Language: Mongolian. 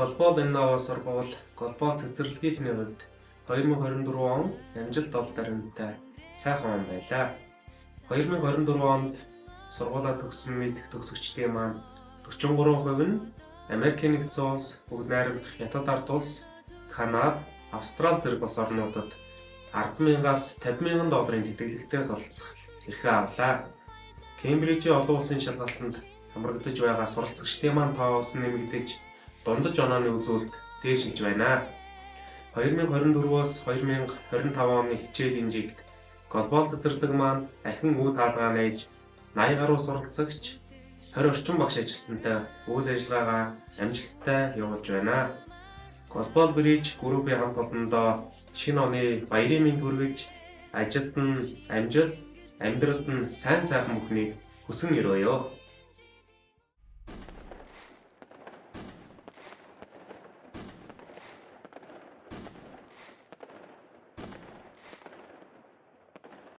Global Innova сургууль глобал цэцэрлэгийнхний хувьд 2024 он амжилт олд баримттай сайхан он байлаа. 2024 онд сургуулаа төгссөн мэдэх төгсөгчдийн маань 43% нь Америкийн нэгдсэн улс, Бүгд Найрамдах Хятад ард улс, Канада, Австрали зэрэг улс орнуудад 10,000-аас 50,000 долларын тэтгэлэгтэй суралцах эрхээ авлаа. Кембрижийн олон улсын шалгалтанд хамрагдаж байгаа суралцагчдын маань тоо өсөн нэмэгдэж, дундаж онооны үзүүлэлт дээшилж байна. 2024-өөс 2025 оны хичээлийн жилд глобал цэцэрлэг маань ахин үе таалгаа нээж 80 гаруй суралцагч, 20 орчим багш ажилтнтай үйл ажиллагаагаа амжилттай явуулж байна. Global Bridge Group-ийн хамт олондоо шинэ оны баярын мэнд хүргэж, ажилд нь амжилт, амьдралд нь сайн сайхан бүхнийг хүсэн ерөөе.